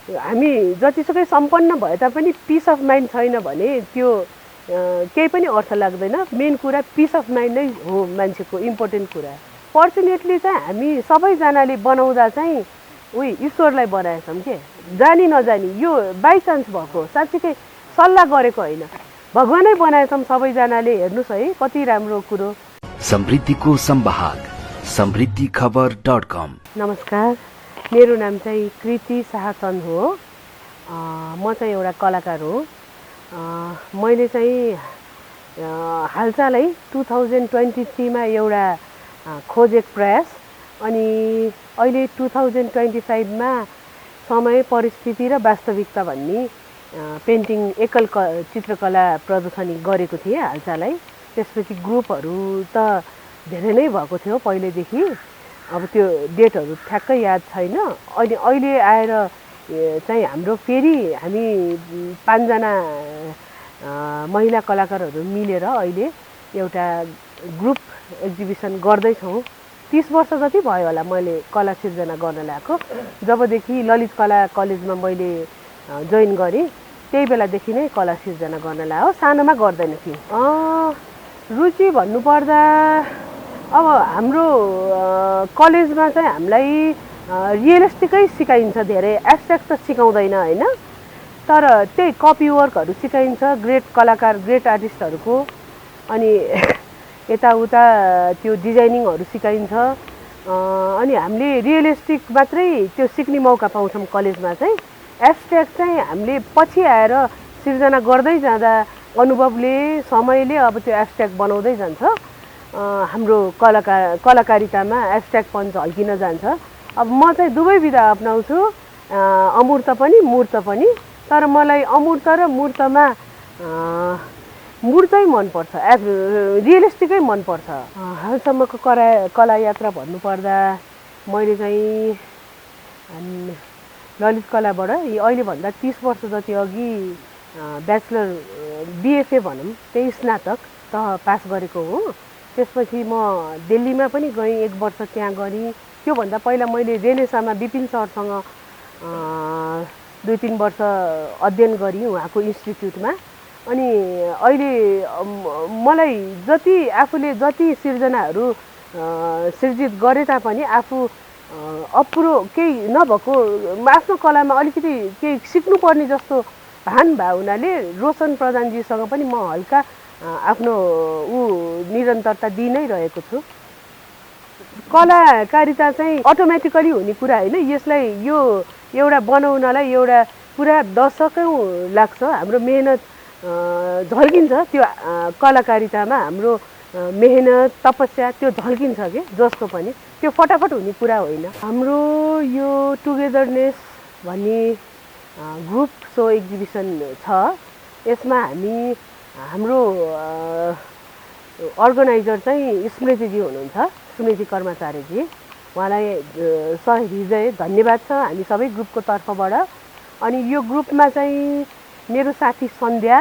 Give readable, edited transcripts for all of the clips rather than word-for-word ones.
हामी जतिसुकै सम्पन्न भए तापनि पिस अफ माइन्ड छैन भने त्यो केही पनि अर्थ लाग्दैन। मेन कुरा पिस अफ माइन्ड नै हो मान्छेको इम्पोर्टेन्ट कुरा। फर्चुनेटली चाहिँ हामी सबैजनाले बनाउँदा चाहिँ ईश्वरलाई बनाएछौँ के, जानी नजानी यो बाइचान्स भएको, साँच्चीकै सल्लाह गरेको होइन, भगवानै बनाएछौँ सबैजनाले। हेर्नुहोस् है कति राम्रो कुरो। समृद्धिको संवाहक समृद्धिखबर.com। नमस्कार, मेरो नाम चाहिँ कृति शाहचन्द हो। म चाहिँ एउटा कलाकार हो। मैले चाहिँ हालचालै 2023 एउटा खोज एक प्रयास, अनि अहिले 2025 समय परिस्थिति र वास्तविकता भन्ने पेन्टिङ एकल चित्रकला प्रदर्शनी गरेको थिएँ हालचालै। त्यसपछि ग्रुपहरू त धेरै नै भएको थियो पहिलेदेखि, अब त्यो डेटहरू ठ्याक्कै याद छैन। अहिले आएर चाहिँ हाम्रो फेरि हामी 5 जना महिला कलाकारहरू मिलेर अहिले एउटा ग्रुप एक्जिबिसन गर्दैछौँ। 30 वर्ष जति भयो होला मैले कला सिर्जना गर्न लागेको। जबदेखि ललित कला कलेजमा मैले जोइन गरेँ त्यही बेलादेखि नै कला सिर्जना गर्न लाग्यो। सानोमा गर्दैन थिएँ। रुचि भन्नुपर्दा अब हाम्रो कलेजमा चाहिँ हामीलाई रियलिस्टिकै सिकाइन्छ, धेरै एब्स्ट्र्याक्ट त सिकाउँदैन होइन, तर त्यही कपी वर्कहरू सिकाइन्छ ग्रेट कलाकार ग्रेट आर्टिस्टहरूको, अनि यताउता त्यो डिजाइनिङहरू सिकाइन्छ। अनि हामीले रियलिस्टिक मात्रै त्यो सिक्ने मौका पाउँछौँ कलेजमा चाहिँ। एब्स्ट्र्याक्ट चाहिँ हामीले पछि आएर सिर्जना गर्दै जाँदा अनुभवले समयले अब त्यो एब्स्ट्र्याक्ट बनाउँदै जान्छ। हाम्रो कलाकारितामा एब्स्ट्र्याक्टपन झल्किन जान्छ। अब म चाहिँ दुवै विधा अप्नाउँछु, अमूर्त पनि मूर्त पनि, तर मलाई अमूर्त र मूर्तमा मूर्तै मनपर्छ, रियलिस्टिकै मनपर्छ। हालसम्मको कला यात्रा भन्नुपर्दा मैले चाहिँ ललित कलाबाट अहिलेभन्दा 30 वर्ष जति अघि ब्याचलर बिएफए भनौँ, त्यही स्नातक तह पास गरेको हो। त्यसपछि म दिल्लीमा पनि गएँ, 1 वर्ष त्यहाँ गरेँ। त्योभन्दा पहिला मैले रेनेसामा विपिन सरसँग 2-3 वर्ष अध्ययन गरेँ उहाँको इन्स्टिट्युटमा। अनि अहिले मलाई आफूले जति सिर्जनाहरू सिर्जित गरे तापनि आफू अपुरो केही नभएको, आफ्नो कलामा अलिकति केही सिक्नुपर्ने जस्तो भान भए हुनाले रोशन प्रधानजीसँग पनि म हल्का आफ्नो निरन्तरता दिइ नै रहेको छु। कलाकारिता चाहिँ अटोमेटिकली हुने कुरा होइन, यसलाई यो एउटा बनाउनलाई एउटा पुरा दशकौँ लाग्छ। हाम्रो मेहनत झल्किन्छ त्यो कलाकारितामा, हाम्रो मेहनत तपस्या त्यो झल्किन्छ के, जस्तो पनि त्यो फटाफट हुने कुरा होइन। हाम्रो यो टुगेदरनेस भन्ने ग्रुप सो एक्जिबिसन छ। यसमा हाम्रो अर्गनाइजर चाहिँ स्मृतिजी हुनुहुन्छ, स्मृति कर्मचारीजी। उहाँलाई सहृदय धन्यवाद छ हामी सबै ग्रुपको तर्फबाट। अनि यो ग्रुपमा चाहिँ मेरो साथी सन्ध्या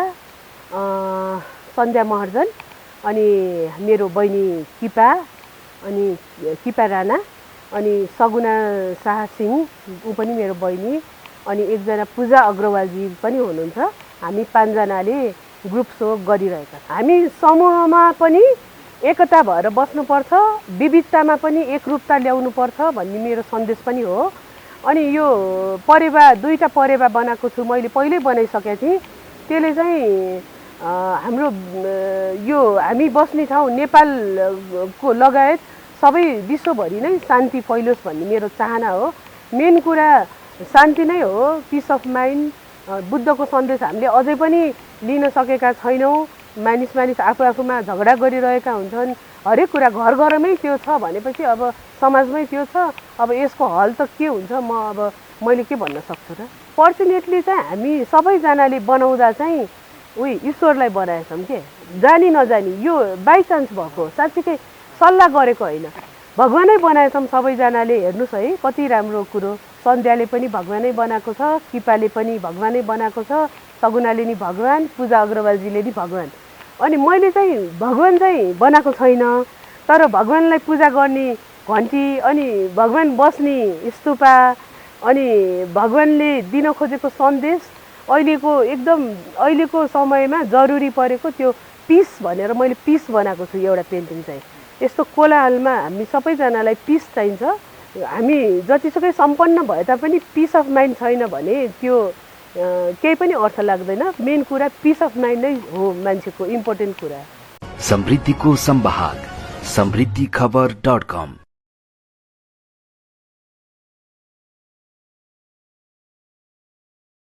महर्जन, अनि मेरो बहिनी किपा, अनि किपा राणा, अनि सगुना शाह सिंह ऊ पनि मेरो बहिनी, अनि एकजना पूजा अग्रवालजी पनि हुनुहुन्छ। हामी 5 जनाले ग्रुप सो गरिरहेका छौँ। हामी समूहमा पनि एकता भएर बस्नुपर्छ, विविधतामा पनि एकरूपता ल्याउनुपर्छ भन्ने मेरो सन्देश पनि हो। अनि यो दुईटा परेवा बनाएको छु, मैले पहिल्यै बनाइसकेको थिएँ। त्यसले चाहिँ हाम्रो यो हामी बस्ने ठाउँ नेपालको लगायत सबै विश्वभरि नै शान्ति फैलोस् भन्ने मेरो चाहना हो। मेन कुरा शान्ति नै हो, पिस अफ माइन्ड। बुद्धको सन्देश हामीले अझै पनि लिन सकेका छैनौँ। मानिस आफूमा झगडा गरिरहेका हुन्छन्। हरेक कुरा घरमै त्यो छ भनेपछि अब समाजमै त्यो छ। अब यसको हल त के हुन्छ, मैले के भन्न सक्छु र। फर्चुनेटली चाहिँ हामी सबैजनाले बनाउँदा चाहिँ ईश्वरलाई बनाएछौँ के, जानी नजानी यो बाइचान्स भएको, साँच्चीकै सल्लाह गरेको होइन, भगवानै बनाएछौँ सबैजनाले। हेर्नुहोस् है कति राम्रो कुरो। सन्ध्याले पनि भगवानै बनाएको छ, किपाले पनि भगवानै बनाएको छ, सगुनाले नि भगवान, पूजा अग्रवालजीले नि भगवान। अनि मैले चाहिँ भगवान चाहिँ बनाएको छैन, तर भगवानलाई पूजा गर्ने घन्टी, अनि भगवान बस्ने स्तूपा, अनि भगवानले दिन खोजेको सन्देश अहिलेको समयमा जरुरी परेको त्यो पिस भनेर मैले पिस बनाएको छु एउटा पेन्टिङ चाहिँ। यस्तो कोलाहलमा हामी सबैजनालाई पिस चाहिन्छ। हामी जतिसुकै सम्पन्न भए तापनि पिस अफ माइन्ड छैन भने त्यो केही पनि अर्थ लाग्दैन। मेन कुरा पिस अफ माइन्ड नै हो मान्छेको इम्पोर्टेन्ट कुरा। समृद्धिको संवाद समृद्धिखबर.com